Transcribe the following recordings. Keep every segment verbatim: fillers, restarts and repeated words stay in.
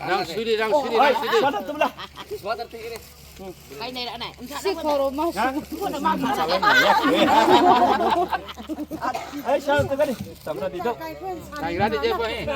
Rang suri, rang suri, rang suri. Mana tu lah? Si khoro mas. Ai, sana tu kali. Tamra di tu. Tamra di je boy.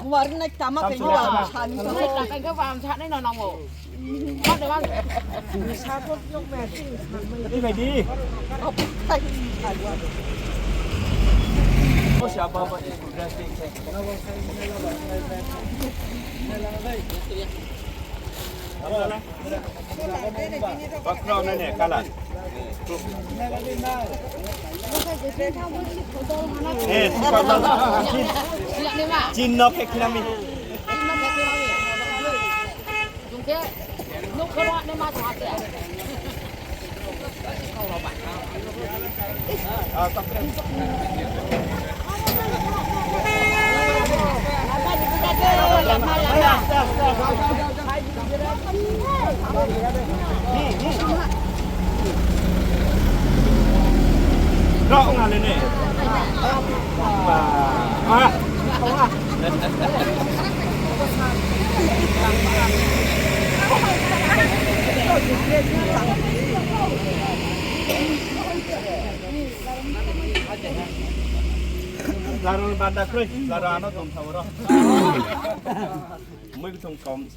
Warna tama kayo. Sana. Kayo bam sana no namo. Ini baik di. Oh, siapa apa? Pakraw na ne kalan. Eh, super. Chin no ke kinami. Rok ngalene. Ah. Laro banda kroi, laro ano dum saboro. Mui bithung kom,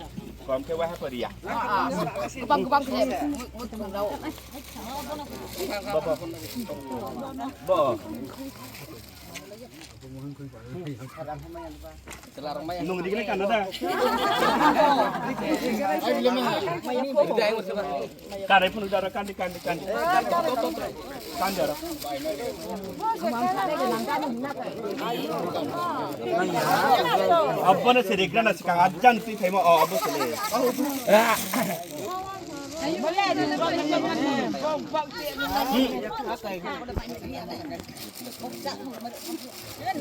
kom ke waha pariya. Gubang, gubang khe, mui, mui thung rao. Baba. Bo. Nung di kene kana da. Kare phunu dara kandi, kandi, kandi. Kandi dara. Abbo na sere grana sikang ajan twi thaimo, o, abbo sele.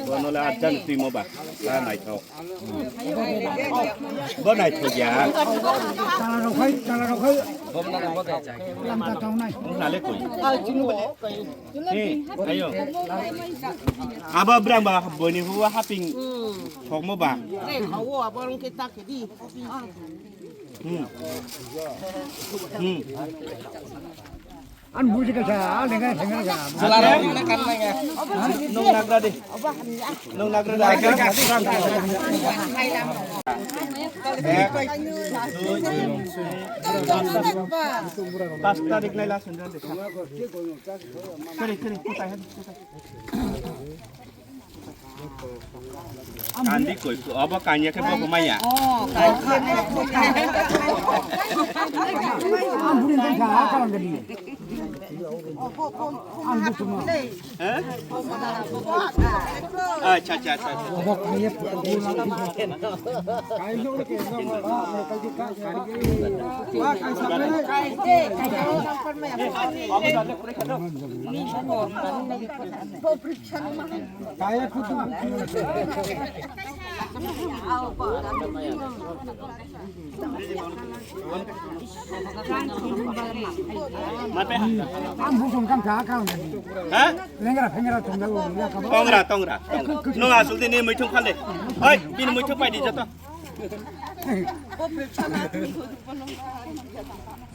Bono le ajan twi mo ba. Sa naithok. Bo naithok ya. Chala rok khai, chala rok khai. Lamta tong nai. Nale koi. Hey, ayo. Aba brang ba boni huwa haping. Thokmo ba. Re, hawo abo rong ke ta ke di. Hmm. Hmm. An buji ka sa, lenga lenga ka. Nung nagra de. Nung nagra de. Pasta dik lai la sendal de. Kiri, kiri, kutai hai, kutai. Kandi koi ku, abo kanya ke bo maya. Oh, kanya. Eh? Acha, acha, acha, acha. Kaya kutu. Mape? Ang busong kam sa kang. Ha? Lengra fengra tong daw ya ka. Tongra, tongra, tongra. No asul dini muithung khale. Hoi, bini muithung pai di joto.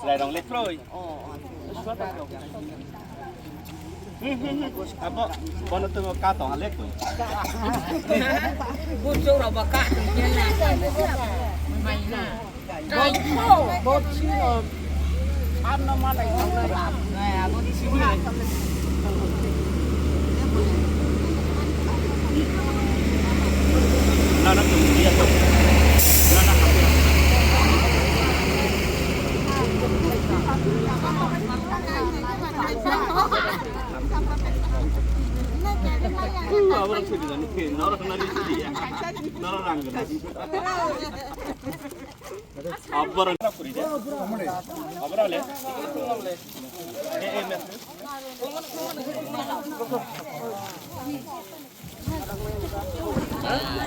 Chwrairok le kroi. Abo, bono tongo ka tong le koi. Buchung rok ba ka tong ya na. Mai na. Kai ko, bo chino. Ano mana. Abra na kuri de. Abra le. Eh, eh, me.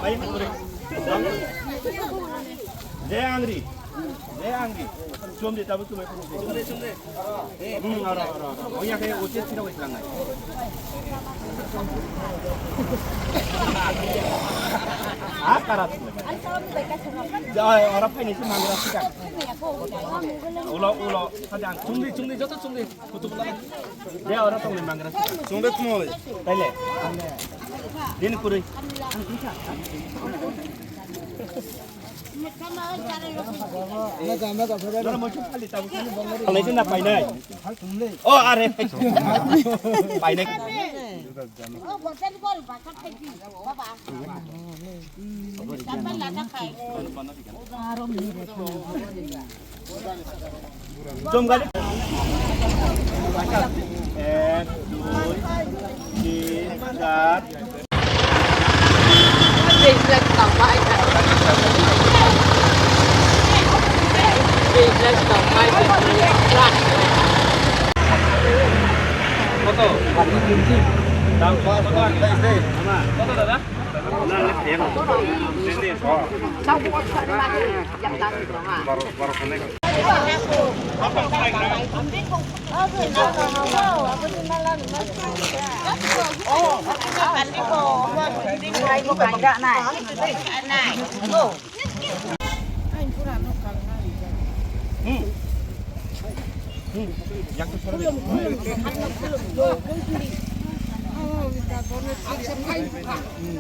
Mai kuri. Jai Angri. Jai Angri. Chum de, tabuk chum de. Hmm, ora, ora, ora. Oya khe, oche sira wai tlangnai. Ah, kara. Ja, ora phai ni se mangra sika. Ulo, ulo, sadang. Chum de, chum de, joto chum de. Kutuk ulo. De, ora tong ni mangra sika. Chum de, chum de. Taile. Din kurui. Painai na painai. Oh, are. Painai. Jom gali. Ek, dui, tin, char. Koto? Dam koto? Koto, dada?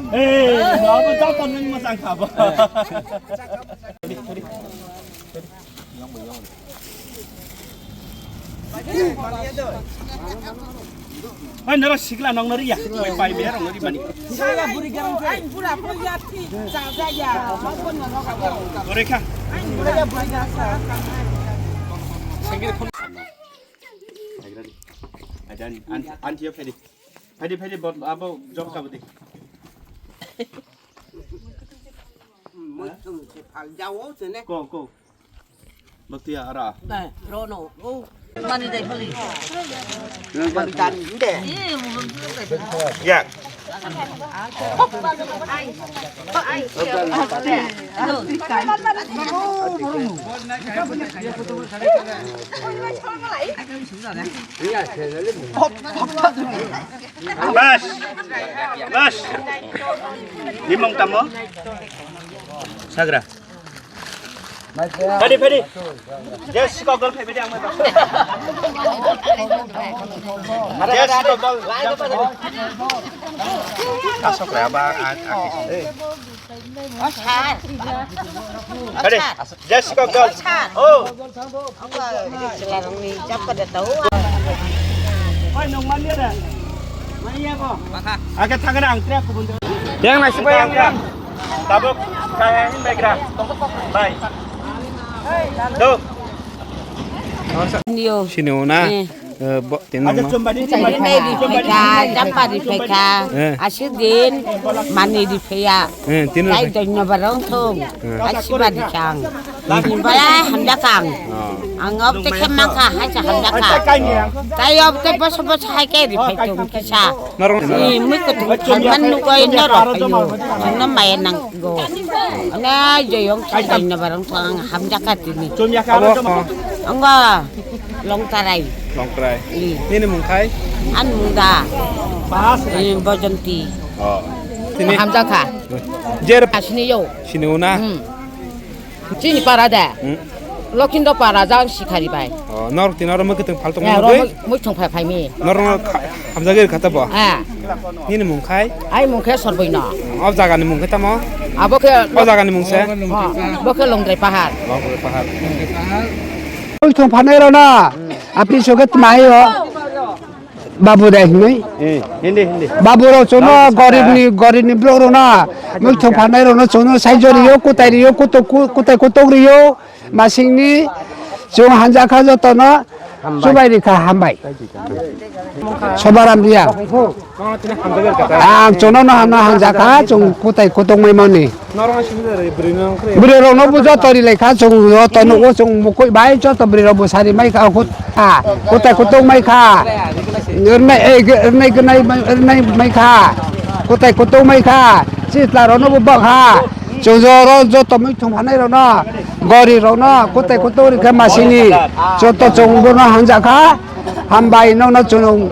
Hey, abo jata nang masang kha ba. Hai nara sikla nang nari ya. Pai pai me rong nari bani. Sala buri garang se. Ai pura pura ya thi. Ja ja ya. Ore kha. Ai pura ya buri garang sa. Sengir khon. Ajan an an tiyo phedi. Phedi phedi bot abo job ka bodi. Muitum se phal jawo se ne. Ko ko. Bakti ya ara. Ba rono. Oh. Mani dai phali. Mani dan de. Ya. Bas. Bas. Nimong tamo. Sagra. Padi, padi. Yes, kok gol phe bidi ang mai. Yes, kok gol. Asok ya ba, ak, ak. Padi. Yes, kok gol. Oh. Oi, nong mania da. Mania ko. Ake thangna ang tere kubun. Yang nasi bayang yang. Tabuk kaya hin baikra. Bai. Do. Niyo. Sini ona. Eh. Eh, bo, tinang ma. Chai rinai riphaikha, champa riphaikha, eh, aswk din mani riphaiya. Eh, tino chai riphaikha. Doino barong thung, eh, asiba rikha ang. Bini bala hamjakha ang. Oh. Ang obte khe mankha, hacha hamjakha. Tei obte boso boso hai khe riphai thung kisa. Norok. Ni mui kutung khalman nukoi norok phaio. Ano maya nanggo. Ano joyong chai doino barong thung ang hamjakha tini. Abo, oh. Anggo. Longtarai. Longtarai. Ni. Nini mung khai? Ani mung da. Ni Bojonti. Oh. Tini. Hamjakha. Jer. Asini yo. Sini una. Hmm. Chini para da. Hmm. Lokindo para jang sikhari bai. Oh, nor tini oro mukitong phaltong. Ya, mukitong phai phai mi. Nor hamjagir khata bo. Ah. Nini mung khai? Ai mung khe Sorboino. O jaga ni mung khe tamo? Abo khe. O jaga ni mung se? Ha, bo khe Longdrai Pahar. Longdrai Pahar. Oi thong phanai rona. Api soket mai o. Babu dai hinoi. Eh, hindi, hindi. Babu ro chono gorib ni, gorib ni bro rona. Moi thong phanai rona chono sai jori yo, kutai ri yo, kuto-, ku-, kutai kutok ri yo. Masingni chwng hamjakha jotono. Hambai. Chubai rikha hambai. Sobaram riya. Ang chono no hamna hamjakha chwng kutai kutungmai mani. Bwrwi rokno bo joto ri laikha chwng joto nugo chwng mukui bai joto bwrwi rok bo sari mai kha kut-, ah, kutai kutungmai kha. Rwnai, eh, rwnai gwnai, rwnai mai kha. Kutai kutungmai kha. Chwla rokno bo bak kha. Chwng oro joto muitu phanai rokno, gori rokno, kutai kutu ri khe masini, joto chwng bono hamjakha, hambai nokno chwng